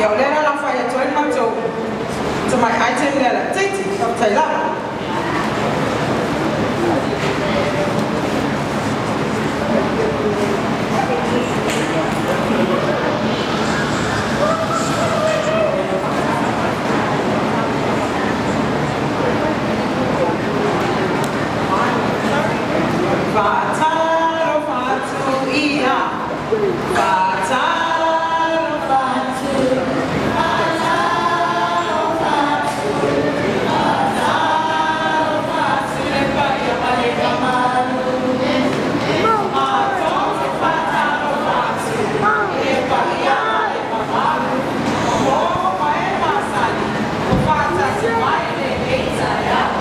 Ia o lea la o le a fai atu ai le matou tamai item lea laitiiti. Faafetai lava. Faatalofa atu ia, faatalofa atu, faatalofa atu, faatalofa atu le paia ma le mamalu. Matou te faatalofa atu i le paia ma le mamalu o uo ma e masani ua faatasi mai i lenei taeao.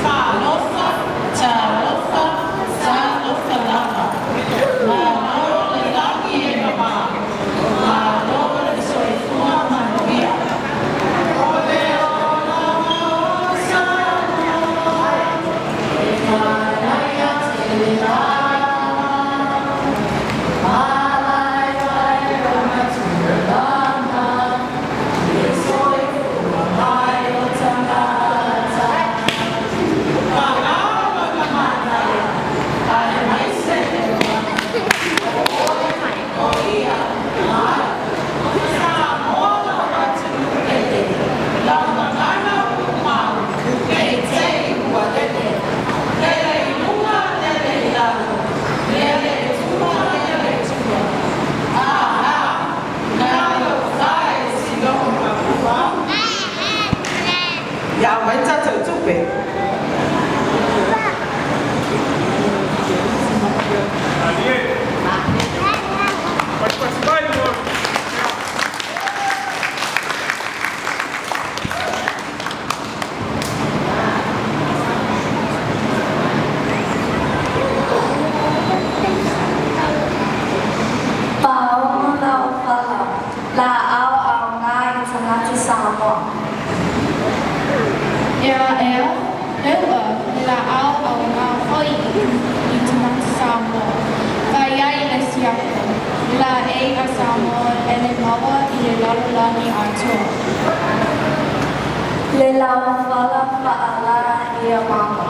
Talofa, talofa, talofa lava. Malo le lagi e mama, malo le soifua manuia. O le olaga o Samoa, e manaia tele lava. Malaevai ona tulaga, le soifua mai o tagata. Malo na manaia, aemaise le o oe o ia ma au. Samoa lou atunuu pele, lau gagana tumau, ne i te i ua lele. Lele i luga, lele i lalo, lele i tua, lele i tua. Aha, nalo fae si lou makua. Ia aumai tatou tupe. Paogo laufala, laau aoga i tagata Samoa. Ea ea, leua, le laau aoga hoi i tagata Samoa. Fai ai le siapo, le laei a Samoa e le maua i le lalolagi atoa. Le laufala faalā ia mama.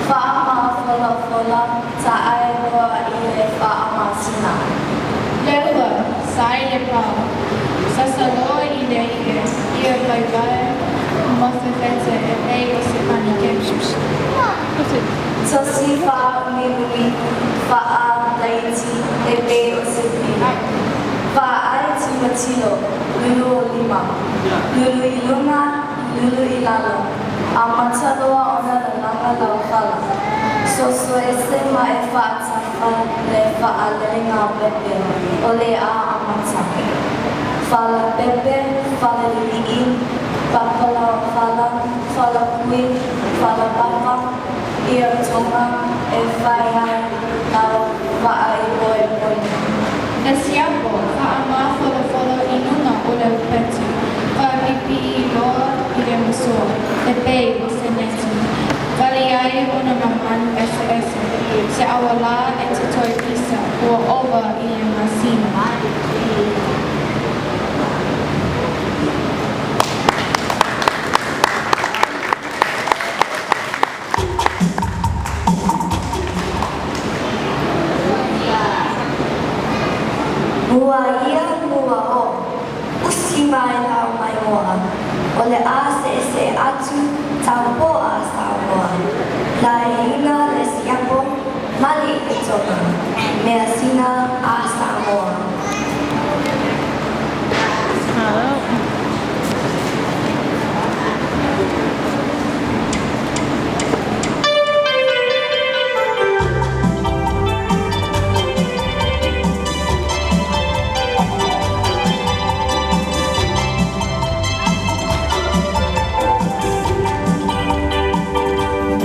Faamafolafola taai loa i le faamasina. Leua, sae le pao, sasaloa i le ie, ia vaevae mafefete e pei o se panikeke. Tosi faaumiumi faalaiti e pei o se pili. Vaai tilotilo, lulu o lima. Lulu i luga, lulu i lalo. Amata loa ona lalaga laufala. Soso ese ma e faatafa le faalelega pepe o le a amata. Fala pepe, fala lilii, papa laufala, fala pui, fala papa, ia tonga e fai ai lau vaaipoepoe. Le siapo, faamafolafolo i luga o le upeti, faapipii loa i le masoa, e pei o se neti. Vali ai ona mamanu eseese, se aualā e te toe pisa, ua ova i le masina. Mua ia mua o, usi mai lau maimoa, o le a seesee atu taupō a Samoa. Laeiina le siapo, mali i le toga, measina a Samoa.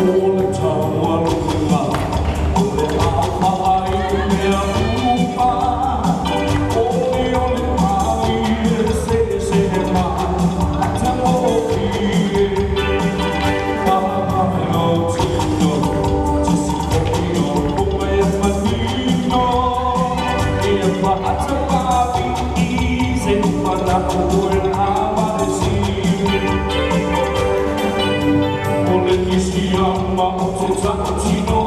O le taualuga o le a faaiu mea uma, Olioli mai e seesee mai matagofie, Faavae lou tino, tusi foi lou luma e manino, Ia faatamavii se Manaʻo oe a malesi. O le kisiama o te taʻutino.